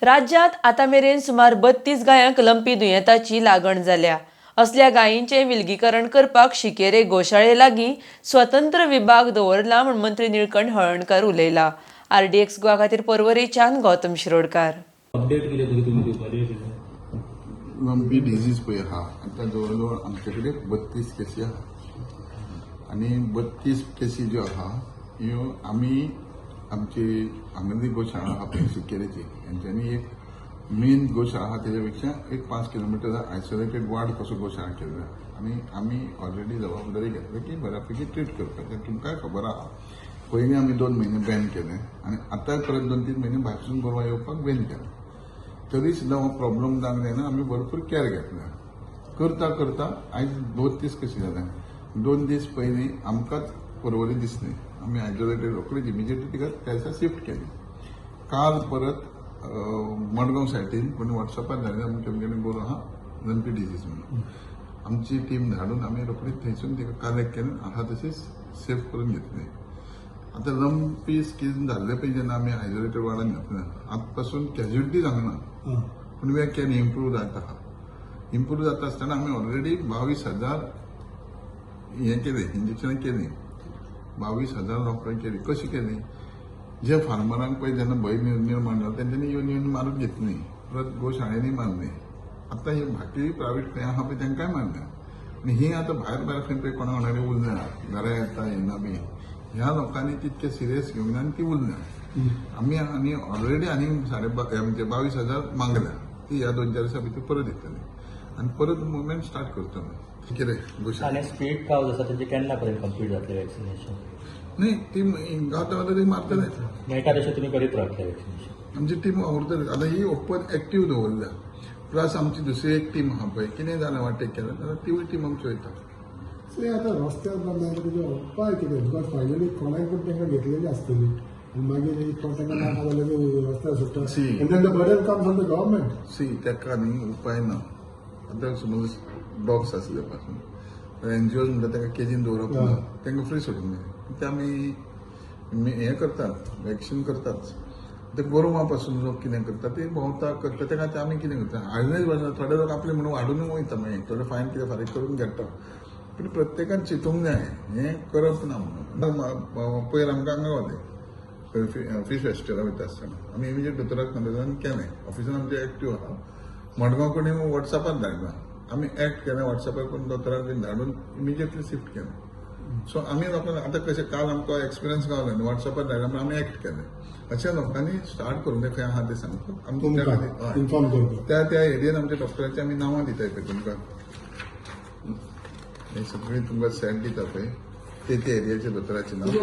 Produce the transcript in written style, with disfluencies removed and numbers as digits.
राज्यांत आतां मेरेन सुमार 32 गायांक लंपी दुयेंताची लागण जाल्या. असल्या गायींचें विलगीकरण करपाक शिकेरे गोशाळे लागीं स्वतंत्र विभाग दवरला म्हूण मंत्री निळकंठ हळर्णकर उलयला. आरडीएक्स गोवा खातीर पर्वरेच्यान गौतम शिरोडकार. अपडेट कितें तरी तुमी दिवपाचें आशिल्लें. लंपी डिजीज पळय आहा, आतां जवळ जवळ आमचे कडेन 32 केसी आहा आनी 32 केसी ज्यो आहा ह्यो आमी आमची हांगा जी गोशाळा आहा पळय सिकेरीची, हेंच्यांनी एक मेन गोशाळा आहा तेज्या पेक्षा एक 5 किलोमिटर आयसोलेटेड वार्ड कसो गोशाळा केल्लो आहा आनी आमी ऑलरेडी जबाबदारी घेतली की बऱ्या पैकी ट्रीट करपाचें. तुमकांय खबर आहा, पयलीं आमी 2 म्हयने बॅन केलें आनी आतां परत 2-3 म्हयने भायरसून गोरवां येवपाक बॅन केलें. तरी सुद्दां हो प्रॉब्लम जावंक जायना, आमी भरपूर कॅर घेतल्या. करता करता आयज 32 कशी जाल्या. 2 दीस पयलीं आमकांच पर्वरी दिसली. आमी आयसोलेटेड रोखडीच इमिजिएटली तिका त्या दिसा शिफ्ट केली. काल परत मडगांव सायटीन कोणी वॉट्सॅपार धाडले, आमच्या तुमच्यानी गोरो आहा लंपी डिजीज म्हणून. आमची टीम धाडून आमी रोखडीच थंयसून तिका कलेक्ट केलें, आहा तशीच सेफ करून घेतली. आतां लंपी स्कीन जाल्ले पळय, जेन्ना आमी आयसोलेटेड वार्डान घातल्या, आतां पासून कॅज्युलिटी जावंक ना, पूण we can improve जाता आहा. इम्प्रूव जाता आसतना आमी ऑलरेडी 22,000 हें केलें, इंजेक्शनां केलीं. 22,000 लोकांक केली. कशी केली? जे फार्मरांक पळय जेन्ना भंय निर्माण जालो, तेंच्यांनी येवन येवन मारून घेतली. परत गोशाळेंनी मारली. आतां ही बाकी प्रायवेट खंय आहा पळय, तांकांय मारल्या. आनी ही आतां भायर भायर खंय पळय कोणा कोणाकडेन उरल्या, घरा येता येना बी, ह्या लोकांनी तितके सिरियस घेवंक ना आनी ती उरल्या. आमी आनी ऑलरेडी आनी साडे म्हणजे 22,000 मागल्या. ती ह्या 2-4 दिसां भितर परत येतली आनी परत मुवमेंट स्टार्ट करतलो कितें गोशाळा. आनी स्पीड कावज आसा तेंचे केन्ना पर्यंत कंप्लीट जातलें वॅक्सिनेशन? न्ही, ती गावता गावता ती मारतले. मेळटा तशें तुमी करीत रावतले वॅक्सिनेशन? आमची टीम वावुरतली. आतां ही ओपन एक्टीव दवरल्या, प्लस आमची दुसरी एक टीम आहा पळय, कितें जालें वाटेक केलें जाल्यार तिवूय टीम आमची वयता. सो हे आतां रस्त्यार बांदले, तेजेर उपाय कितें? Because finally कोणाक पण तांकां घेतलेली आसतली आनी मागीर एक फावट तांकां नाका जालें की रस्त्यार सुट्टा See. And then the burden comes on the government. See, ताका न्ही उपाय ना. आतां समज डॉग्स आसले पासून एनजीओज म्हणटा, तांकां केजीन दवरप ना. तांकां फ्री सोडूंक जाय. ते आमी हें करतात, वॅक्सिन करतात. ते गोरवां पासून लोक कितें करता, ते भोंवता करता. तेका आतां आमी कितें करता, हाडलेच वचना. थोडे लोक आपले म्हणून हाडून वयता, मागीर थोडे फायन कितें फारीक करून घेता. पूण प्रत्येकान चिंतूंक जाय, हें करप ना म्हणून. पयर आमकां हांगा गावलें, फीश फेस्टिवला वयता आसतना आमी इमिजिएट दोतोराक सांगलें, केलें. ऑफिसान आमचें एक्टीव आहा. मडगांव कोणी वॉट्सॅपार धाडला, आमी एक्ट केलें. वॉट्सॅपार कोण दोतोराक बीन धाडून इमिजिएटली शिफ्ट केलें. सो आमी लोकांक आतां कशें, काल आमकां एक्सपिरियन्स गावलो न्हू, वॉट्सॅपार धाडला म्हणून आमी एक्ट केलें. अशें लोकांनी स्टार्ट करूंक जाय. खंय आहा तें सांगता आमी त्या तुमकां खातीर, हय. इन्फॉर्म करता. त्या त्या एरियेन आमच्या डॉक्टरांची आमी नांवां दिता पळय तुमकां. हे सगळीं तुमकां सेट दिता पळय, ते ते एरियाच्या दोतोराचें नांव.